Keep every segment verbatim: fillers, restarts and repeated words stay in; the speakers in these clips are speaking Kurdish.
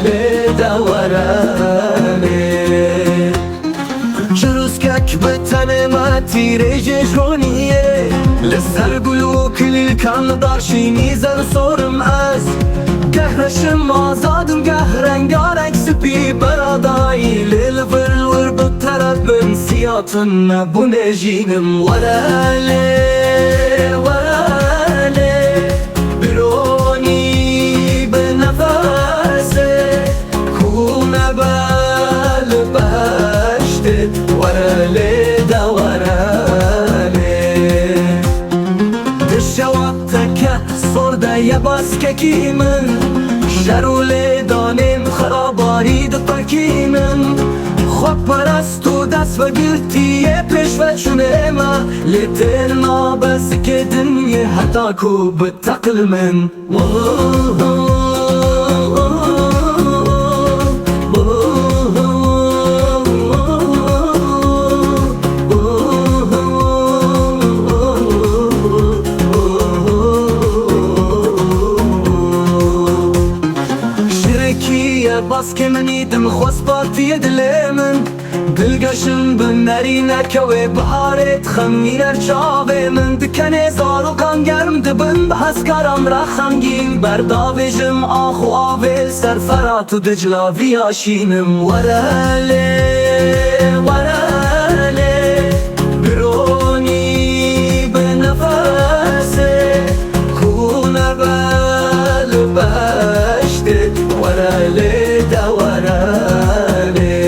Lê de were lê. Çirûskek bi tenê me tîrê jê joniyê. Li ser gul û kilîlkan li dar şînî zer sorim ez. Geh reşim azadim, geh rengarek spî beradayî. Lê li vir li wir bi tereb bin siyatin nebûnê jînim. Were lê, were lê. Bironî bi nefesê, ku nebe li beştê, were lê de were lê. Di şewa teke sor de ye baskekî min, şer û lêdanên xerabarî dipekînin. Xweperest û destvegertiyê pêşveçûnê me, lê tê nabe zikê dinyê heta ku bi teqlimin. Şirekî ye baskê min îdim xwest partiyê dilê min. Dilgeşim bi nerîneke wê biharê dixemîner çavê min. Dikenê zarokan germ dibin bi hezkaran re xemgîn. Berdavêjim ax û avê li ser Ferat û Dicla viya şînim. Were lê, were lê. Bironî bi nefesê, ku nebe li beştê, were lê de were lê.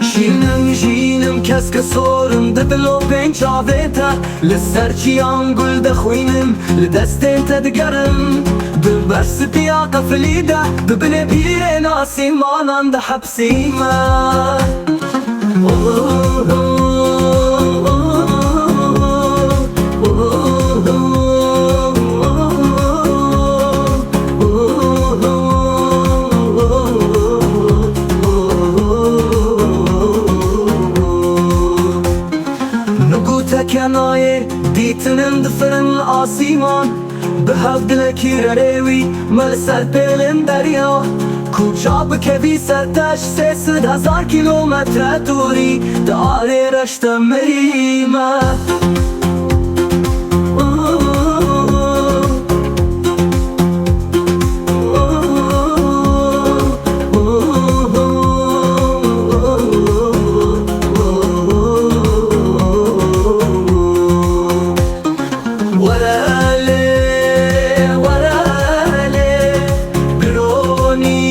Şînim jînim keske sorim di dilopên çavê te, li ser çiyan gul dixwînim, li destên te digerim. Di bersipiya qefilî de, di binê pîrên asîmanan de hepsî me. Nigûteke nayê dîtinin difirin asîman. Bi hevdilekî rerê wî me li ser pêlên derya. Ku ça bikevî ser te ji sê sed hezar kîlometre dûrî, di alê reş de mirî me. Were lê, were lê, bironî